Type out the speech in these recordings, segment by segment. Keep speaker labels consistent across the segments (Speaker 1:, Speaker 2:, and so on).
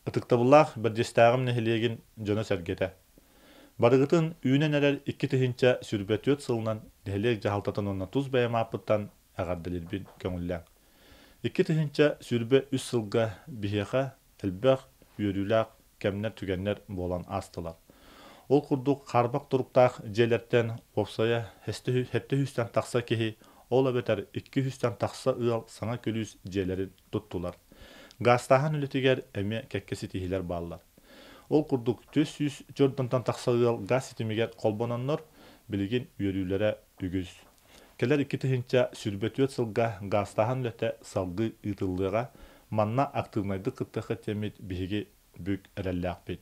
Speaker 1: Ытыктабыллаах Бэрдьиэстээҕим нэһилиэгин дьоно-сэргэтэ! Барыгытын үүнэн эрэр 2024 сылынан нэһилиэк дьаһалтатын уонна тус бэйэм ааппыттан эҕэрдэлиирбин көҥүллээҥ. 2023 сылга биһиэхэ элбэх үөрүүлээх кэмнэр-түгэннэр буолан аастылар. Ол курдук хаарбах туруктаах дьиэлэртэн уопсайа сэттэ сүүстэн тахса киһи, ол эбэтэр 200-тэн тахса ыал саҥа күлүүс дьиэлэрин туттулар. Гаастааһын үлэтигэр эмиэ кэккэ ситиһиилэр бааллар. Ол курдук 404 тахса ыал гаас ситимигэр холбононнор, билигин үөрүүлэрэ үгүс. Кэлэр 2024 сылга гаастааһын үлэтэ салгыы ыытыллыаҕа, манна актыыбынайдык кыттыаххыт диэммит биһиги бүк эрэллээхпит.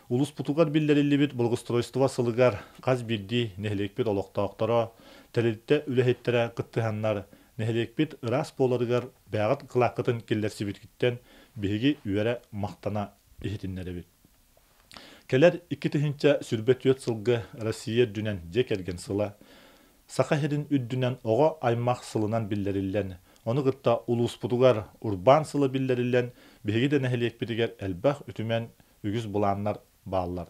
Speaker 1: Улууспутугар биллэриллибит благоустройство сылыгар хас биирдии нэһилиэкпит олохтоохторо, тэрилтэ үлэһиттэрэ кыттыһаннар, нэһилиэкпит ыраас буоларыгар бэйэҕит кылааккытын киллэрсибиткиттэн биһиги үөрэ махтана иһитиннэрэбит. Кэлэр 2024 сылга Россия үрдүнэн дьиэ кэргэн сыла, Саха сирин үрдүнэн оҕо аймах сылынан биллэриллэн, ону кытта улууспутугар урбаан сыла биллэриллэн, биһиги да нэһилиэкпитигэр элбэх үтүмэн үгүс былааннар бааллар.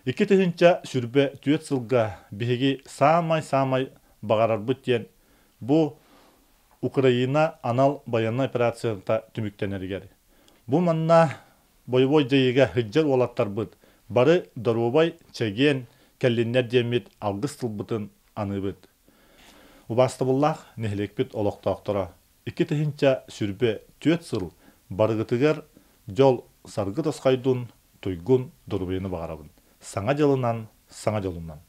Speaker 1: 2024 сылга биһиги саамай-саамай баҕарарбыт диэн бу Украина анал байыаннай операцията түмүктэнэригэр. Бу манна бойобуой дьайыыга сылдьар уолаттарбыт бары доруобай, чэгиэн кэллиннэр диэммит алгыс тылбытын аныыбыт. Убаастабыллаах нэһилиэкпит олохтоохторо, 2024 сыл барыгытыгар дьол, саргы тосхойдун, туйгун доруобуйаны баҕарабын. Саҥа дьылынан, саҥа дьолунан!